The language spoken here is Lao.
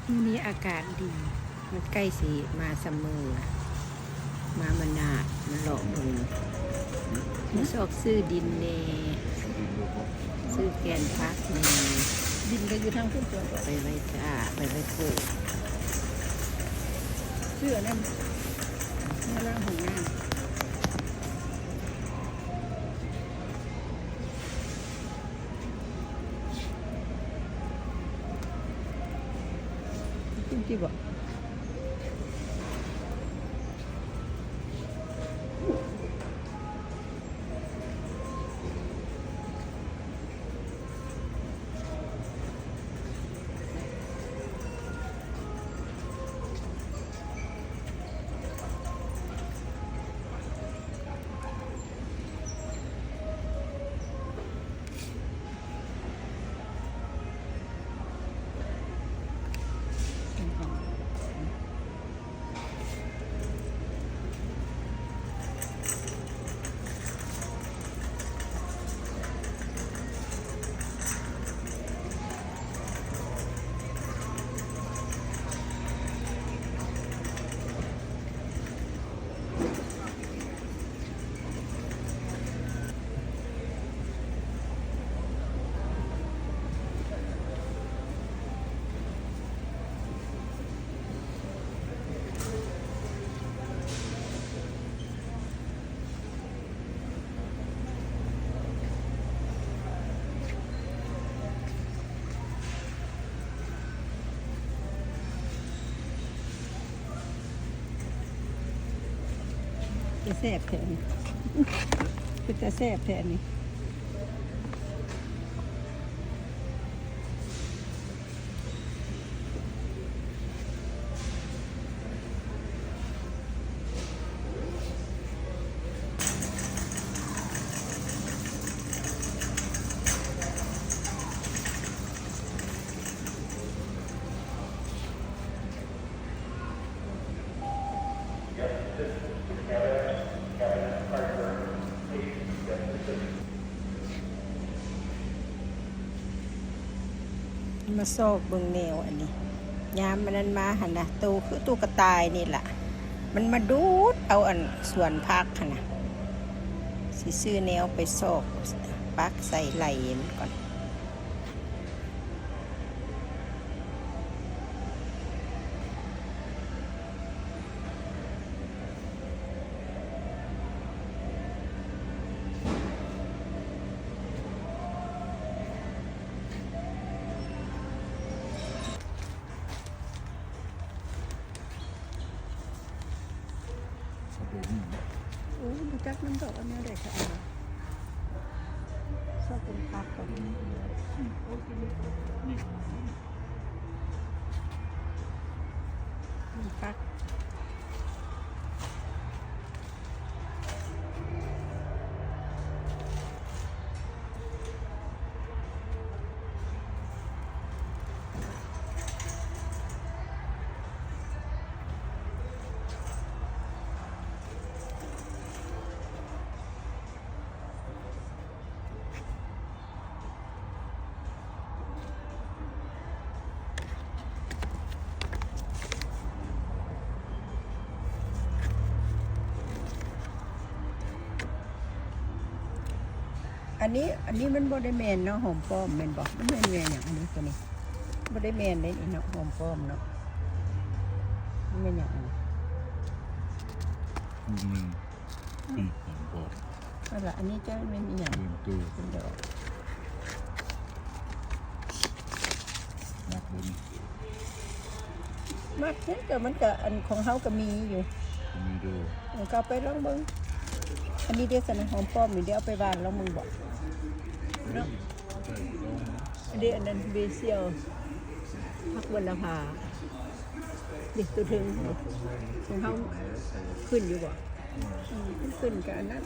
ມື້ນີ້ອາກາດດີ ມັນໃກ້ຊິມາຊັມເມີລະ ມາມານາດ ມາເລາະເບິ່ງ ມາຊອກຊື້ດິນແດ່ ຊື້ແກ່ນຜັກແດ່ ດິນກໍຢູ່ທາງພຸ້ນຕົວະ ໄປໄວ້ຖ້າ ໄປໄວ້ປູກ ເສື້ອນັ້ນ ເມືອລ້າງຫ້ອງນ້ຳ. ກິນຕິບໍ່? ຄືແຊບແທ້ນີ້ ເປັນຕາແຊບແທ້ນີ້. ມາຊອກເບິ່ງແນວອັນນີ້ ຍາມມັນນັ້ນມາຫັ້ນນະ ໂຕຄືຕູກະຕ່າຍນີ້ລະ ມັນມາດູດເອົາອັນສວນຜັກຫັ້ນນະ ຊິຊື້ແນວໄປຊອກ ປັກໃສ່ໄລ່ມັນກ່ອນ. ໂອ້ ບໍ່ຈັກນຳດອກ ເອົາແນວໃດກະເອົາ ຊອກເບິ່ງຜັກກ່ອນ ມີຜັກ. ອັນນີ້ ອັນນີ້ມັນບໍ່ໄດ້ແມ່ນເນາະ ຫອມປ້ອມແມ່ນບໍ່? ມັນແມ່ນ ແມ່ນຫຍັງອັນນີ້ ໂຕນີ້? ບໍ່ໄດ້ແມ່ນເດ້ນີ້ເນາະ ຫອມປ້ອມເນາະ ມັນແມ່ນຫຍັງອັນນີ້? ມັນ ປີກຫອມປ້ອມ ນັ້ນລະ ອັນນີ້ຈະແມ່ນອີ່ຫຍັງ? ເປັນໂຕ ເປັນດອກ ມັກບໍ່ນີ້? ມັກເດ້ ກະມັນກະ ອັນຂອງເຮົາກະມີຢູ່ ມີເດີ ເອີ ກະເອົາໄປລອງເບິ່ງ ອັນນີ້ເດ ຊັ້ນນະ ຫອມປ້ອມນີ້ເດ ເອົາໄປຫວ່ານລອງເບິ່ງບໍ່? ເນາະ ໄດ້ ລອງເບິ່ງ ອັນເດ ອັນນັ້ນ ເບຊິລ ຜັກບົວລະພາ ເດ ໂຕເທິງ ຂອງເຮົາຂຶ້ນຢູ່ບໍ່? ອືມ ຂຶ້ນ ຂຶ້ນກະອັນນັ້ນ